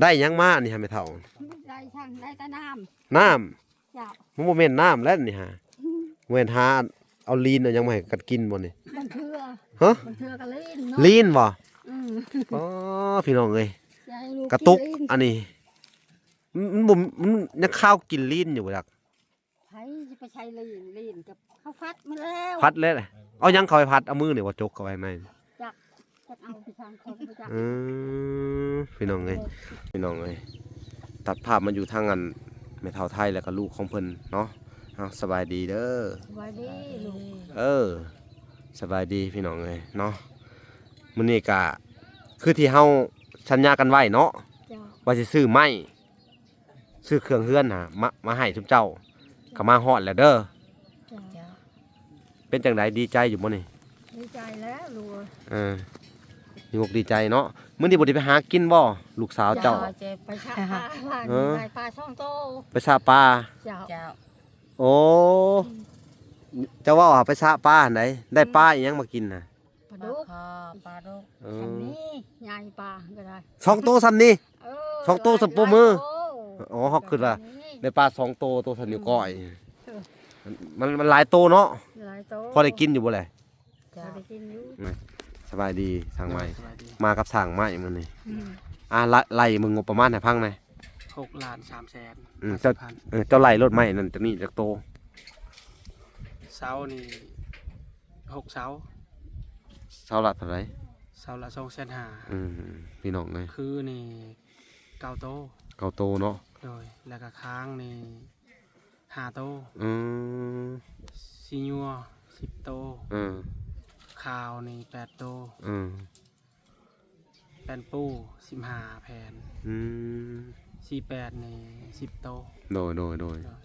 ໄດ້ຫຍັງມາອັນນີ້ຫາແມ່ເຖົ້າ? ໄດ້ຊ່າງ ໄດ້ແຕ່ນ້ຳ ນ້ຳ ເຈົ້າ ມັນບໍ່ແມ່ນນ້ຳແລ້ວນີ້ຫາ ແມ່ນຫາເອົາລີນເອົາຫຍັງມາໃຫ້ກັນກິນບໍ່ນີ້? ມັນເຖື່ອ ຮະ? ມັນເຖື່ອກະລີນເນາະ ລີນບໍ່? ອືມ ອໍ ພີ່ນ້ອງເອີຍ ຢາກໃຫ້ລູກ ກະຕຸກ ກິນລີນ ອັນນີ້ ມັນ ມັນບໍ່ ມັນຍັງຄາວກິ່ນລີນຢູ່ບໍ່ຈັກ? ໃຜຊິໄປໃສ່ລີນ ລີນກັບເຂົາຜັດມາແລ້ວ ຜັດແລ້ວ ເອົາຫຍັງເຂົ້າໄປຜັດ? ເອົາມືນີ້ບໍ່ຈົກເຂົ້າໄປໃນ? ຈັກ ຈັກເອົາໄປທາງຄົນບໍ່ຈັກ ອືມ ພີ່ນ້ອງເອີຍ ພີ່ນ້ອງເອີຍ ຕັດພາບມາຢູ່ທາງອັນແມ່ເຖົ້າໄທ ແລ້ວກໍລູກຂອງເພິ່ນເນາະ. ເອົາ ສະບາຍດີເດີ ສະບາຍດີລູກ ເອີ ສະບາຍດີພີ່ນ້ອງເອີຍເນາະ. ມື້ນີ້ກະຄືທີ່ເຮົາສັນຍາກັນໄວ້ເນາະ ເຈົ້າ ວ່າຊິຊື້ໄມ້ ຊື້ເຄື່ອງເຮືອນຫາ ມາ ມາໃຫ້ຊຸມເຈົ້າ ກໍມາຮອດແລ້ວເດີ. ເຈົ້າ ເປັນຈັ່ງໃດ ດີໃຈຢູ່ບໍ່ນີ້? ດີໃຈແລ້ວລູກເອີຍ ເອີ ດີອົກດີໃຈເນາະ. ມື້ນີ້ບໍ່ໄດ້ໄປຫາກິນບໍ່ ລູກສາວເຈົ້າ? ເຈົ້າ ໄປຊະປາ ເອີ ໄດ້ປາສອງໂຕ ໄປຊະປາ ເຈົ້າ ເຈົ້າ ໂອ້ ອືມ ເຈົ້າເວົ້າຫາໄປຊະປາຫັ້ນໃດ ໄດ້ປາອີ່ຫຍັງມາກິນນະ? ປາດຸກ ປາຄາ ປາດຸກ ເອີ ຊ່ຳນີ້ ໃຫຍ່ປາກໍໄດ້ ສອງໂຕຊ່ຳນີ້ ເອີ ສອງໂຕຊ່ຳໂປ້ມື ຫຼາຍໂຕ ອໍ ເຮົາຄິດວ່າ ຊ່ຳນີ້ ໄດ້ປາສອງໂຕ ໂຕຊ່ຳນິ້ວກ້ອຍ ເອີ ມັນ ມັນຫຼາຍໂຕເນາະ ຫຼາຍໂຕ ພໍໄດ້ກິນຢູ່ບໍ່ແຫຼະ? ເຈົ້າ ພໍໄດ້ກິນຢູ່. ສະບາຍດີຊ່າງໄມ້ ສະບາຍດີ ມາກັບຊ່າງໄມ້ມື້ນີ້ ອືມ ອ່າ ໄລ່ ໄລ່ເບິ່ງງົບປະມານໃຫ້ຟັງແດ່. ຫົກລ້ານສາມແສນ ອືມ ເຈົ້າ ເອີ ເຈົ້າໄລ່ໂລດໄມ້ນັ້ນ ຕົວນີ້ຈັກໂຕ? ເສົານີ້ ຫົກເສົາ ເສົາລະເທົ່າໃດ? ເສົາລະສອງແສນຫ້າ ອືມ ພີ່ນ້ອງເອີຍ ຄືນີ້ເກົ້າໂຕ ເກົ້າໂຕເນາະ ໂດຍ ແລ້ວກະຄ້າງນີ້ຫ້າໂຕ ອືມ ສີຍົວສິບໂຕ ເອີ ຂາວນີ້ແປດໂຕ ອືມ ແປ້ນປູສິບຫ້າແຜ່ນ ອືມ ສີ່ແປດນີ້ສິບໂຕ ໂດຍ ໂດຍ ໂດຍ ໂດຍ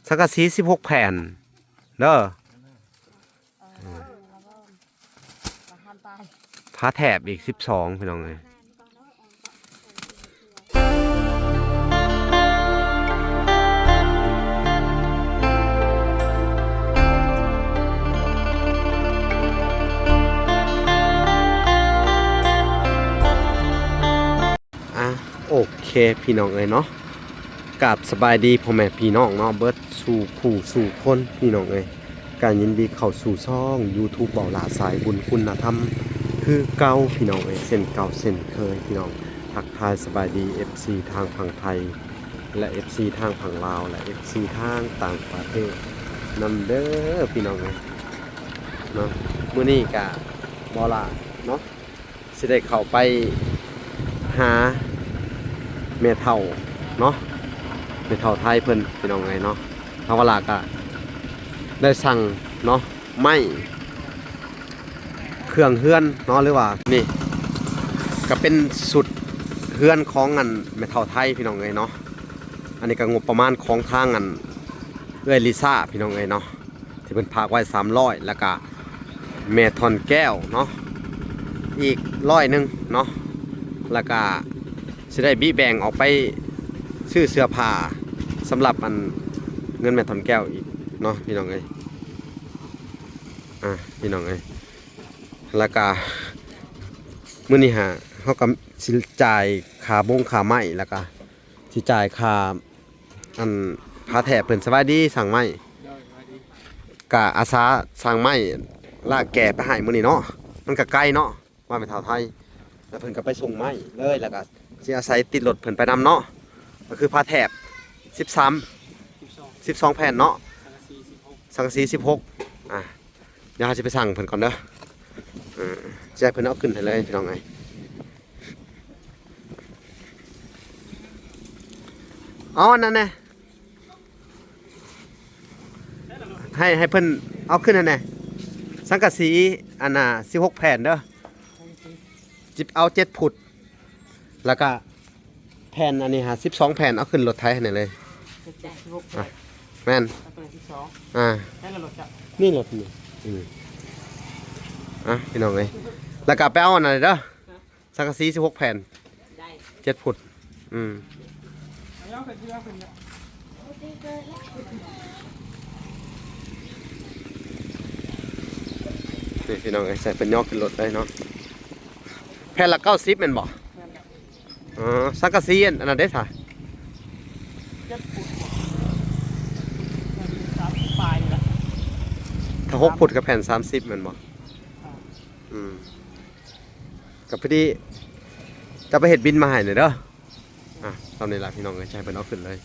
ສັງກະສີສິບຫົກແຜ່ນເດີ ເອີ ອືມ ພາແຖບອີກສິບສອງ ພີ່ນ້ອງເອີຍ. ອ່ະ ໂອເຄ ພີ່ນ້ອງເອີຍເນາະ ກາບສະບາຍດີພໍ່ແມ່ພີ່ນ້ອງເນາະ ເບິດສູ່ຄູ່ສູ່ຄົນ ພີ່ນ້ອງເອີຍ. ກະຍິນດີເຂົ້າສູ່ຊ່ອງຢູທູບ ເບົາຫຼ້າສາຍບຸນຄຸນນະທຳຄືເກົ່າ ພີ່ນ້ອງເອີຍ ເຊັ່ນເກົ່າເຊັ່ນເຄີຍ ພີ່ນ້ອງ. ທັກທາຍສະບາຍດີເອັຟຊີທາງຝັ່ງໄທ ແລະ ເອັຟຊີທາງຝັ່ງລາວ ແລະ ເອັຟຊີທາງຕ່າງປະເທດນຳເດີ ພີ່ນ້ອງເອີຍເນາະ. ມື້ນີ້ກະເບົາຫຼ້າເນາະ ຊິໄດ້ເຂົ້າໄປຫາແມ່ເຖົ້າເນາະ ແມ່ເຖົ້າໄທເພິ່ນ ພີ່ນ້ອງເອີຍເນາະ. ທາງວາລາກະໄດ້ສັ່ງເນາະ ໄມ້ເຄື່ອງເຮືອນເນາະ ຫຼືວ່ານີ້ກະເປັນຊຸດເຮືອນຂອງອັນແມ່ເຖົ້າໄທ ພີ່ນ້ອງເອີຍເນາະ. ອັນນີ້ກະງົບປະມານຂອງທາງອັນເອື້ອຍລິຊາ ພີ່ນ້ອງເອີຍເນາະ. ທີ່ເພິ່ນຝາກໄວ້ສາມຮ້ອຍ ແລ້ວກະແມ່ທ່ອນແກ້ວເນາະ ອີກຮ້ອຍໜຶ່ງເນາະ ແລ້ວກະຊິໄດ້ບິແບ່ງອອກໄປຊື້ເສື້ອຜ້າສຳລັບອັນເງິນແມ່ທ່ອນແກ້ວອີກເນາະ ພີ່ນ້ອງເອີຍ. ອ່າ ພີ່ນ້ອງເອີຍ ແລ້ວກະມື້ນີ້ຫາ ເຮົາກະຊິຈ່າຍຄ່າບົງຄ່າໄມ້ ແລ້ວກະ ຊິຈ່າຍຄ່າອັນຜ້າແຖບເພິ່ນ. ສະບາຍດີຊ່າງໄມ້. ໂດຍ ສະບາຍດີ. ກະອາສາຊ່າງໄມ້ລາກແກ່ໄປໃຫ້ມື້ນີ້ເນາະ ມັນກະໄກເນາະ ມາແມ່ເຖົ້າໄທ ແລ້ວເພິ່ນກະໄປສົ່ງໄມ້ເລີຍ ແລ້ວກະຊິອາໄສຕິດລົດເພິ່ນໄປນຳເນາະ. ກະຄືຜ້າແຖບສິບສາມ ສິບສອງ ສິບສອງແຜ່ນເນາະ ສັງກະສີສິບຫົກ ສັງກະສີສິບຫົກ ອ່າ ດຽວເຮົາຊິໄປສັ່ງເພິ່ນກ່ອນເດີ ເອີ ຊິໃຫ້ເພິ່ນເອົາຂຶ້ນໃຫ້ເລີຍ ພີ່ນ້ອງເອີຍ. ເອົາອັນນັ້ນແດ່ ໃຫ້ ໃຫ້ເພິ່ນເອົາຂຶ້ນຫັ້ນແດ່ ສັງກະສີອັນນ່າ ສິບຫົກແຜ່ນເດີ ເອົາເຈັດຟຸດ ແລ້ວກະ ແຜ່ນອັນນີ້ຫາ ສິບສອງແຜ່ນ ເອົາຂຶ້ນລົດໄຖໃຫ້ແດ່ເລີຍ. ສິບຫົກ ອ່ະ ແມ່ນ ເອົາຕົວນີ້ສິບສອງ ອ່າ ໃຫ້ລົດເຈົ້າ ນີ້ລົດນີ້ ອືມ ອ່ະ ພີ່ນ້ອງເອີຍ ແລ້ວກະໄປເອົາອັນນັ້ນເດີ ສັງກະສີສິບຫົກແຜ່ນ ໄດ້ ເຈັດຟຸດ ອືມ. ເອົາຂຶ້ນ ເອົາຂຶ້ນ ເອົາຂຶ້ນ. ນີ້ພີ່ນ້ອງເອີຍ ໃສ່ເພິ່ນຍໍຂຶ້ນລົດໄດ້ເນາະ. ແຜ່ນລະເກົ້າສິບແມ່ນບໍ່? ແມ່ນແຫຼະ. ອໍ ສັງກະສີອັນນັ້ນເດ້ຊະ? ເຈັດຟຸດ ສາມສິບປາຍນີ້ແຫຼະ. ຖ້າຫົກຟຸດກໍແຜ່ນສາມສິບແມ່ນບໍ່? ອ່າ ອືມ ກໍພໍດີຈະໄປເຮັດບິນມາໃຫ້ແດ່ເດີ. ອ່ະ ສ່ຳນີ້ລະພີ່ນ້ອງເອີຍ ໃຫ້ເພິ່ນເອົາຂຶ້ນເລີຍ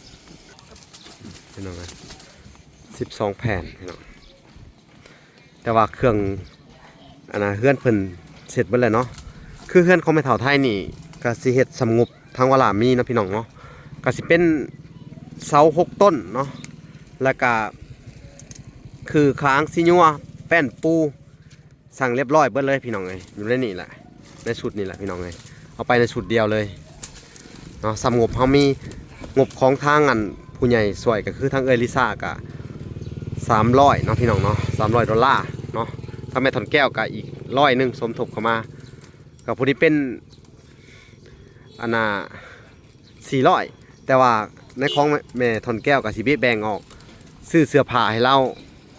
ພີ່ນ້ອງເອີຍ ສິບສອງແຜ່ນພີ່ນ້ອງ. ແຕ່ວ່າເຄື່ອງ ອັນນ່າ ເຮືອນເພິ່ນເສັດເບິດແລ້ວເນາະ. ຄືເຮືອນຂອງແມ່ເຖົ້າໄທນີ້ ກະຊິເຮັດສ່ຳງົບທາງວາລາມີເນາະພີ່ນ້ອງເນາະ. ກະຊິເປັນເສົາຫົກຕົ້ນເນາະ ແລ້ວກະຄືຄາງ ສີຍົວ ແປ້ນປູ ສັ່ງລຽບຮ້ອຍເບິດເລີຍພີ່ນ້ອງເອີຍ. ຢູ່ໃນນີ້ແຫຼະ ໃນຊຸດນີ້ແຫຼະພີ່ນ້ອງເອີຍ ເອົາໄປໃນຊຸດດຽວເລີຍເນາະ. ສ່ຳງົບເຮົາມີ ງົບຂອງທາງອັນຜູ້ໃຫຍ່ຊ່ວຍ ກໍຄືທາງເອື້ອຍລິຊາກະສາມຮ້ອຍເນາະພີ່ນ້ອງເນາະ ສາມຮ້ອຍໂດລາເນາະ. ທາງແມ່ທ່ອນແກ້ວກະອີກຮ້ອຍໜຶ່ງສົມທົບເຂົ້າມາ ກໍພໍດີເປັນ ອັນນ່າ ສີ່ຮ້ອຍ. ແຕ່ວ່າໃນຂອງແມ່ ແມ່ທ່ອນແກ້ວກໍຊິເບະແບ່ງອອກ ຊື້ເສື້ອຜ້າໃຫ້ລາວ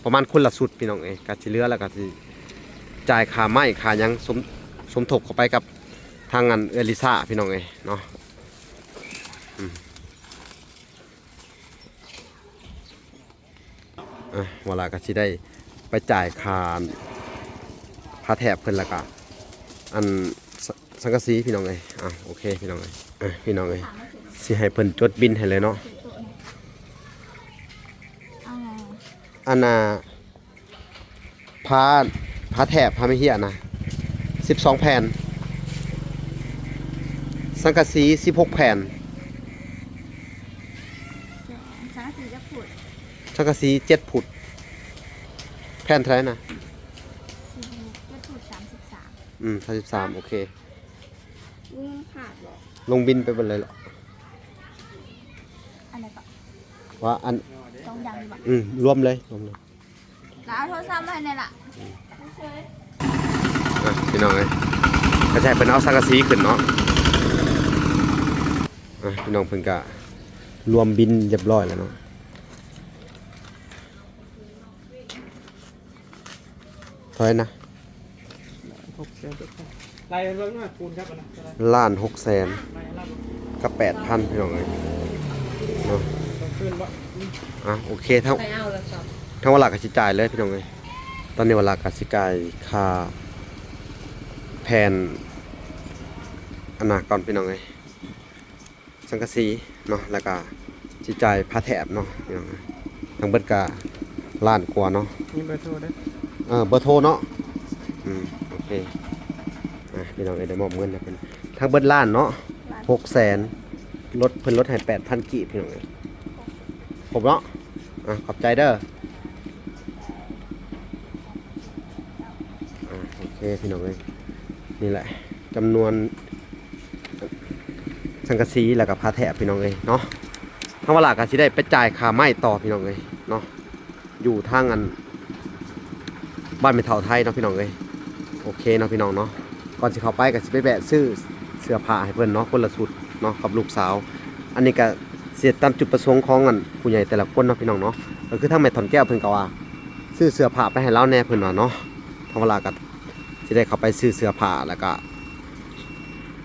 ປະມານຄົນລະຊຸດພີ່ນ້ອງເອີຍ. ກໍຊິເຫຼືອແລ້ວກໍຊິຈ່າຍຄ່າໄມ້ຄ່າຫຍັງ ສົມ ສົມທົບເຂົ້າໄປກັບທາງອັນເອື້ອຍລິຊາພີ່ນ້ອງເອີຍເນາະ. ອືມ ອ່ະ ວາລາກໍຊິໄດ້ໄປຈ່າຍຄ່າຜ້າແຖບເພິ່ນ ແລ້ວກະອັນ ສ- ສັງກະສີພີ່ນ້ອງເອີຍ. ອ່ະ ໂອເຄພີ່ນ້ອງເອີຍ. ອ່ະ ພີ່ນ້ອງເອີຍ ຊິໃຫ້ເພິ່ນຈົດບິນໃຫ້ເລີຍເນາະ. ອັນນ່າ ຜ້າ ຜ້າແຖບ ຜ້າໄມ້ເຫ້ຍນະ ສິບສອງແຜ່ນ, ສັງກະສີ ສິບຫົກແຜ່ນ. ສອງ ສັງກະສີຈັກຟຸດ? ສັງກະສີ ເຈັດຟຸດ. ແຜ່ນເທົ່າໃດນະ? ສິບຫົກ ເຈັດຟຸດ ສາມສິບສາມ. ອືມ ສາມສິບສາມ ໂອເຄ. ອືມ ຂາດບໍ່? ລົງບິນໄປເບິດເລີຍເນາະ. ອັນໃດກໍ? ວ່າອັນ ສອງຢ່າງນີ້ບໍ່? ອືມ ລວມເລີຍ ລວມເລີຍ. ລະເອົາໂທລະສັບມາໃຫ້ແດ່ລະ. ອ່ະ ພີ່ນ້ອງເອີຍ ກະຊິໃຫ້ເພິ່ນເອົາສັງກະສີຂຶ້ນເນາະ. ອ່ະ ພີ່ນ້ອງ ເພິ່ນກະລວມບິນຮຽບຮ້ອຍແລ້ວເນາະ. ເທົ່າໃດນະ? ຫົກແສນ ລ້ານຫົກແສນກັບແປດພັນ ພີ່ນ້ອງເອີຍເນາະ. ອ່ະ ໂອເຄ ທາງ ທາງວາລາກະຊິຈ່າຍເລີຍ ພີ່ນ້ອງເອີຍ. ຕອນນີ້ວາລາກະຊິຈ່າຍຄ່າແຜ່ນອັນນະກ່ອນ ພີ່ນ້ອງເອີຍ. ສັງກະສີເນາະ ແລ້ວກະຊິຈ່າຍຜ້າແຖບເນາະ ພີ່ນ້ອງ. ທັງເບິດກະລ້ານກວ່າເນາະ. ມີເບີໂທເດີ. ເອີ ເບີໂທເນາະ. ອືມ ໂອເຄ. ອ່ະ ພີ່ນ້ອງເອີຍ ໄດ້ມອບເງິນໃຫ້ເພິ່ນ ທັງເບິດລ້ານເນາະ ລ້ານ ຫົກແສນ. ລົດ ເພິ່ນລົດໃຫ້ແປດພັນກີບ ພີ່ນ້ອງເອີຍ. ຄົບເນາະ. ອ່ະ ຂອບໃຈເດີ. ອ່າ ໂອເຄ ພີ່ນ້ອງເອີຍ ນີ້ແຫຼະຈຳນວນສັງກະສີ ແລ້ວກໍຜ້າແຖບ ພີ່ນ້ອງເອີຍເນາະ. ທາງວາລາກໍຊິໄດ້ໄປຈ່າຍຄ່າໄມ້ຕໍ່ ພີ່ນ້ອງເອີຍເນາະ ຢູ່ທາງອັນ ບ້ານແມ່ເຖົ້າໄທເນາະ ພີ່ນ້ອງເອີຍ. ໂອເຄເນາະ ພີ່ນ້ອງເນາະ. ກ່ອນຊິເຂົ້າໄປກໍຊິໄປແວະຊື້ເສື້ອຜ້າໃຫ້ເພິ່ນເນາະ ຄົນລະຊຸດເນາະ ກັບລູກສາວ. ອັນນີ້ກໍຊິເຮັດຕາມຈຸດປະສົງຂອງອັນຜູ້ໃຫຍ່ແຕ່ລະຄົນເນາະ ພີ່ນ້ອງເນາະ. ກໍຄືທາງແມ່ທ່ອນແກ້ວເພິ່ນກໍວ່າ ຊື້ເສື້ອຜ້າໄປໃຫ້ລາວແດ່ ເພິ່ນວ່າເນາະ. ທາງວາລາກໍຊິໄດ້ເຂົ້າໄປຊື້ເສື້ອຜ້າ ແລ້ວກໍ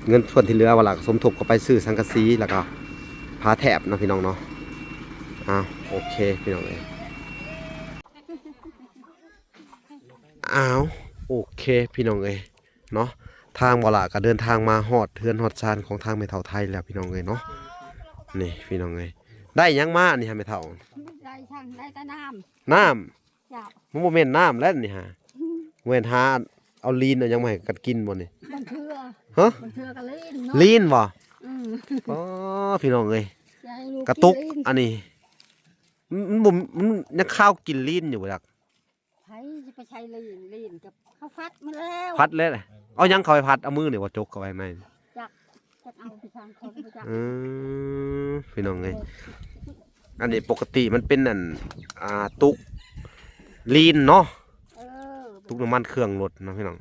ເງິນສ່ວນທີ່ເຫຼືອ ວາລາກໍສົມທົບເຂົ້າໄປຊື້ສັງກະສີ ແລ້ວກໍຜ້າແຖບເນາະ ພີ່ນ້ອງເນາະ. ອ້າວ ໂອເຄ ພີ່ນ້ອງເອີຍ. ອ້າວ ໂອເຄ ພີ່ນ້ອງເອີຍເນາະ. ທາງວາລາກໍເດີນທາງມາຮອດເຮືອນຮອດຊານຂອງທາງແມ່ເຖົ້າໄທແລ້ວ ພີ່ນ້ອງເອີຍເນາະ. ນີ້ ພີ່ນ້ອງເອີຍ ໄດ້ຫຍັງມານີ້ຫາແມ່ເຖົ້າ? ໄດ້ທັງ ໄດ້ແຕ່ນ້ຳ ນ້ຳ. ເຈົ້າ ມັນບໍ່ແມ່ນນ້ຳແລ້ວນີ້ຫາ. ແມ່ນຫາເອົາລີນເອົາຫຍັງມາໃຫ້ກັນກິນບໍ່ນີ້? ບາງເທື່ອ ຮະ? ບາງເທື່ອກໍລີນເນາະ. ລີນບໍ່? ອືມ ອໍ ພີ່ນ້ອງເອີຍ ກະຕຸກ ອັນນີ້ ມັນ ມັນບໍ່ ມັນຍັງຄາວກິ່ນລີນຢູ່ບໍ່ຈັກ. ໃຜຊິໄປໃຊ້ລີນ? ລີນກໍເຂົາຜັດມາແລ້ວ ຜັດແລ້ວ. ເອົາຫຍັງເຂົາໄປຜັດ? ເອົາມືນີ້ບໍ່ ຈົກເຂົ້າໄປໃນ? ຈັກ ຈັກເອົາໄປທາງເຂົາບໍ່ຈັກ. ອືມ ພີ່ນ້ອງເອີຍ ອັນນີ້ປົກກະຕິມັນເປັນອັນ ອ່າ ຕຸກລີນເນາະ. ເອີ ຕຸກນ້ຳມັນເຄື່ອງລົດເນາະ ພີ່ນ້ອງ.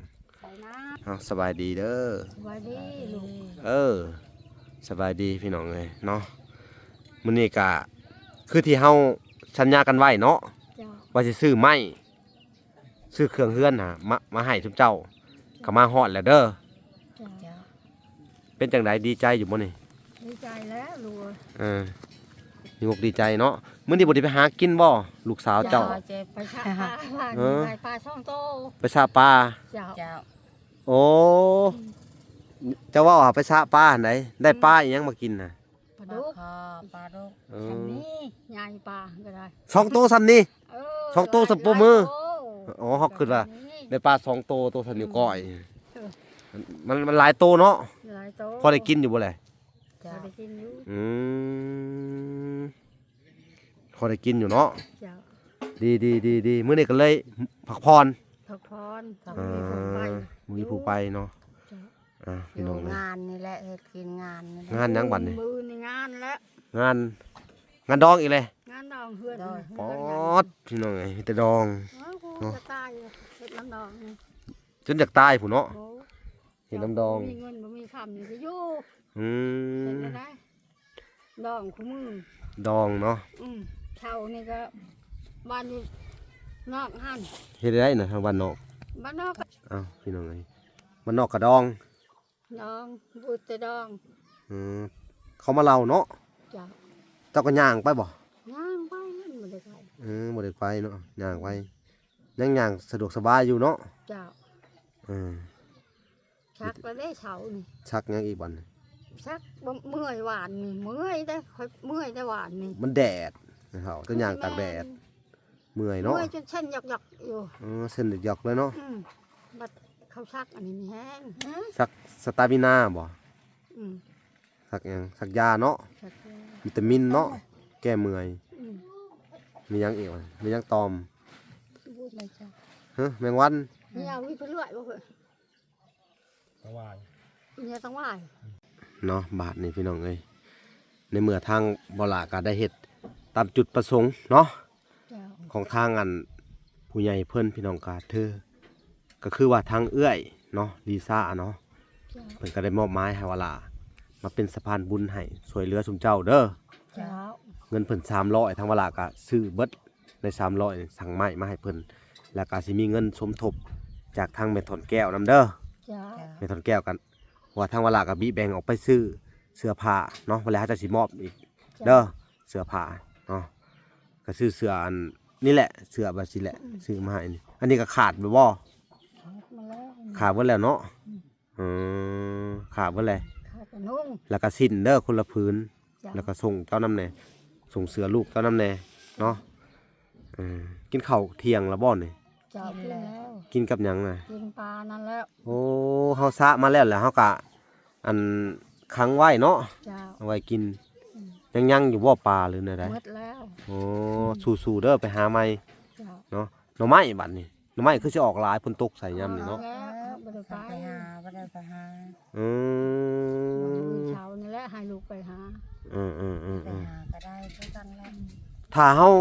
ເອົາ ສະບາຍດີເດີ. ສະບາຍດີລູກ. ເອີ ສະບາຍດີ ພີ່ນ້ອງເອີຍເນາະ. ມື້ນີ້ກະຄືທີ່ເຮົາສັນຍາກັນໄວ້ເນາະ. ເຈົ້າ ວ່າຊິຊື້ໄມ້ ຊື້ເຄື່ອງເຮືອນຫາ ມາ ມາໃຫ້ຊຸມເຈົ້າ ກໍມາຮອດແລ້ວເດີ. ເຈົ້າ. ເປັນຈັ່ງໃດ ດີໃຈຢູ່ບໍ່ນີ້? ດີໃຈແລ້ວລູກເອີຍ. ເອີ ດີອົກດີໃຈເນາະ. ມື້ນີ້ບໍ່ໄດ້ໄປຫາກິນບໍ່ ລູກສາວເຈົ້າ? ເຈົ້າ ເຈົ້າ ໄປຊະປາ ເອີ ໄດ້ປາສອງໂຕ ໄປຊະປາ. ເຈົ້າ. ເຈົ້າ. ໂອ້ ເຈົ້າເວົ້າຫາໄປຊະປາຫັ້ນໃດ ໄດ້ປາອີ່ຫຍັງມາກິນນະ? ປາດຸກ ປາດຸກ. ເອີ ຊ່ຳນີ້ ໃຫຍ່ປາກໍໄດ້ ສອງໂຕຊ່ຳນີ້. ເອີ ສອງໂຕຊ່ຳໂປ້ມື. ອໍ ເຮົາຄິດວ່າໄດ້ປາສອງໂຕ ໂຕຊ່ຳນິ້ວກ້ອຍ. ເອີ ມັນ ມັນຫຼາຍໂຕເນາະ. ຫຼາຍໂຕ. ພໍໄດ້ກິນຢູ່ບໍ່ແລະ? ເຈົ້າ ພໍໄດ້ກິນຢູ່. ອືມ ພໍໄດ້ກິນຢູ່ເນາະ. ເຈົ້າ. ດີໆໆໆ ມື້ນີ້ກໍເລີຍພັກຜ່ອນ ພັກຜ່ອນ. ອ່າ ບໍ່ມີຜູ້ໄປ ບໍ່ມີຜູ້ໄປເນາະ. ເຈົ້າ. ອ່າ ພີ່ນ້ອງເອີຍ ງານນີ້ແຫຼະ ເຮັດກິນງານນີ້ແຫຼະ. ງານຫຍັງບັດນີ້? ມື້ນີ້ງານແລ້ວ ງານ ງານດອງອີກແລ້ວ. ງານດອງເຮືອນ. ໂດຍ. ປອດ ພີ່ນ້ອງເອີຍ ມີແຕ່ດອງ. ເອີ ເນາະ ຈະຕາຍ ເຮັດນຳດອງນີ້ ຈົນຢາກຕາຍພຸ້ນເນາະ. ໂອ້ ເຮັດນຳດອງ ບໍ່ມີເງິນບໍ່ມີຄຳນີ້ຊິຢູ່. ອືມ ເຮັດແນວໃດ? ດອງຄູ່ມື້ ດອງເນາະ. ອືມ ເຊົ່ານີ້ກໍບ້ານຢູ່ນອກຫັ້ນ. ເຮັດໄດ້ນະ ທາງບ້ານນອກ ບ້ານນອກ. ອ້າວ ພີ່ນ້ອງເອີຍ ບ້ານນອກກໍດອງ ດອງ ບໍ່ແຕ່ດອງ. ເອີ ເຂົາມາເລົ່າເນາະ. ເຈົ້າ. ເຈົ້າກໍຍ່າງໄປບໍ່? ຍ່າງໄປ ບໍ່ໄດ້ໄກ. ເອີ ບໍ່ໄດ້ໄກເນາະ ຍ່າງໄປ ຍັງຍ່າງສະດວກສະບາຍຢູ່ເນາະ. ເຈົ້າ. ເອີ ຊັກແລ້ວເດ້ເຊົ້ານີ້. ຊັກຫຍັງອີກບັດນີ້? ຊັກບໍ່ ເມື່ອຍວານນີ້ ເມື່ອຍເດ້ ຂ້ອຍເມື່ອຍແຕ່ວານນີ້ ມັນແດດເນາະ ກໍຍ່າງຕາກແດດ ເມື່ອຍເນາະ ເມື່ອຍຈົນເສັ້ນຢອກໆຢູ່. ເອີ ເສັ້ນຢອກໆເລີຍເນາະ. ອືມ ບັດເຂົາຊັກອັນນີ້ມີແຮງ. ຊັກສະຕາມິນາບໍ່? ອືມ ຊັກຫຍັງ? ຊັກຢາເນາະ ຊັກຢາ ວິຕາມິນເນາະ ແກ້ເມື່ອຍ. ອືມ ມີຫຍັງອີກວະ? ມີຫຍັງຕ່ອມ? ຮະ ແມງວັນ ເຫື່ອມີເພິ່ນລວຍບໍ່? ຕັງຫວາຍ ເຫື່ອຕັງຫວາຍເນາະ. ບາດນີ້ພີ່ນ້ອງເອີຍ ໃນເມື່ອທາງບໍ່ຫຼ້າກໍໄດ້ເຮັດຕາມຈຸດປະສົງເນາະ. ເຈົ້າ. ຂອງທາງອັນຜູ້ໃຫຍ່ເພິ່ນ ພີ່ນ້ອງ ກໍຖື ກໍຄືວ່າທາງເອື້ອຍເນາະ ລີຊາເນາະ. ເຈົ້າ. ເພິ່ນກໍໄດ້ມອບໝາຍໃຫ້ວ່າຫຼ້າມາເປັນສະພານບຸນໃຫ້ ຊ່ວຍເຫຼືອຊຸມເຈົ້າເດີ. ເຈົ້າ. ເງິນເພິ່ນສາມຮ້ອຍ ທາງວ່າຫຼ້າກໍຊື້ເບິດ ໃນສາມຮ້ອຍ ສັ່ງໄມ້ມາໃຫ້ເພິ່ນ ແລ້ວກໍຊິມີເງິນສົມທົບຈາກທາງແມ່ທອນແກ້ວນຳເດີ. ເຈົ້າ. ແມ່ທອນແກ້ວກັນ ວ່າທາງວ່າຫຼ້າກໍບິແບ່ງອອກໄປຊື້ເສື້ອຜ້າເນາະ ວ່າແລ້ວເຮົາຈະຊິມອບອີກເດີ. ເສື້ອຜ້າເນາະ ກໍຊື້ເສື້ອອັນນີ້ແຫຼະ ເສື້ອແບບຊີ້ແຫຼະ ຊື້ມາໃຫ້. ອັນນີ້ກໍຂາດແລ້ວບໍ່? ຂາດໝົດແລ້ວ ຂາດເບິດແລ້ວເນາະ. ອືມ ເອີ ຂາດເບິດແລ້ວ ຂາດກະນຸ່ງ ແລ້ວກະສິ້ນເດີ ຄົນລະຜືນ. ເຈົ້າ. ແລ້ວກະສົ່ງເຈົ້ານຳແດ່ ສົ່ງເສື້ອລູກເຈົ້ານຳແດ່ເນາະ. ເອີ ກິນເຂົ້າທ່ຽງແລ້ວບໍ່ນີ້? ເຈົ້າ ກິນແລ້ວ. ກິນກັບຫຍັງນະ? ກິນປານັ້ນແລ້ວ. ໂອ້ ເຮົາຊະມາແລ້ວ ແລ້ວເຮົາກະ ອັນ ຂັງໄວ້ເນາະ. ເຈົ້າ. ເອົາໄວ້ກິນ. ອືມ ຍັງ ຍັງຢູ່ບໍ່ປາ ຫຼືແນວໃດ? ໝົດແລ້ວ. ໂອ້ ອືມ ສູ້ໆເດີ ໄປຫາໃໝ່. ເຈົ້າ. ເນາະ ໜໍ່ໄມ້ບັດນີ້ ໜໍ່ໄມ້ຄືຊິອອກຫຼາຍ ຝົນຕົກໃສ່ຍາມນີ້ເນາະ. ບໍ່ໄດ້ໄປ ບໍ່ໄດ້ໄປຫາ ບໍ່ໄດ້ໄປຫາ. ອືມ ມື້ເຊົ້ານີ້ແຫຼະໃຫ້ລູກໄປຫາ. ເອີໆໆໆ ໄປຫາກໍໄດ້ຄືກັນແຫຼະ. ຖ້າເຮົາ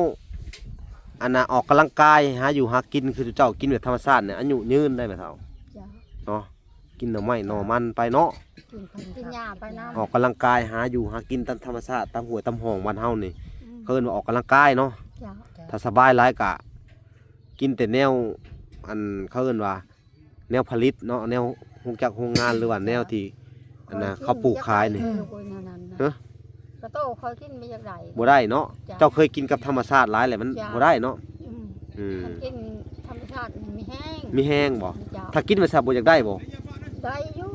ອັນນ່າ ອອກກຳລັງກາຍ ຫາຢູ່ຫາກິນ ຄືເຈົ້າກິນແບບທຳມະຊາດນີ້ ອາຍຸຍືນໄດ້ແມ່ເຖົ້າ. ເຈົ້າ. ເນາະ ກິນໜໍ່ໄມ້ໜໍ່ມັນໄປເນາະ ກິນຜັກກິນຫຍ້າໄປນຳ ອອກກຳລັງກາຍ ຫາຢູ່ຫາກິນຕາມທຳມະຊາດ ຕາມຫ້ວຍຕາມຮ່ອງບ້ານເຮົານີ້. ອືມ ເຂົາເອີ້ນວ່າອອກກຳລັງກາຍເນາະ. ເຈົ້າ. ຖ້າສະບາຍຫຼາຍກະກິນແຕ່ແນວ ອັນ ເຂົາເອີ້ນວ່າແນວຜະລິດເນາະ ແນວໂຮງຈັກໂຮງງານ ຫຼືວ່າແນວທີ່ ອັນນ່າ ເຂົາປູກຂາຍນີ້. ເອີ ແນວນັ້ນນະ ຮະ ກະໂຕຂ້ອຍກິນບໍ່ຢາກໄດ້ ບໍ່ໄດ້ເນາະ. ເຈົ້າ. ເຈົ້າເຄີຍກິນກັບທຳມະຊາດຫຼາຍແຫຼະ ມັນ ເຈົ້າ ບໍ່ໄດ້ເນາະ. ອືມ ອືມ ຄັນກິນທຳມະຊາດນີ້ມີແຮງ ມີແຮງບໍ່? ເຈົ້າ. ຖ້າກິນໄປຊະບໍ່ຢາກໄດ້ບໍ່? ໄດ້ຢູ່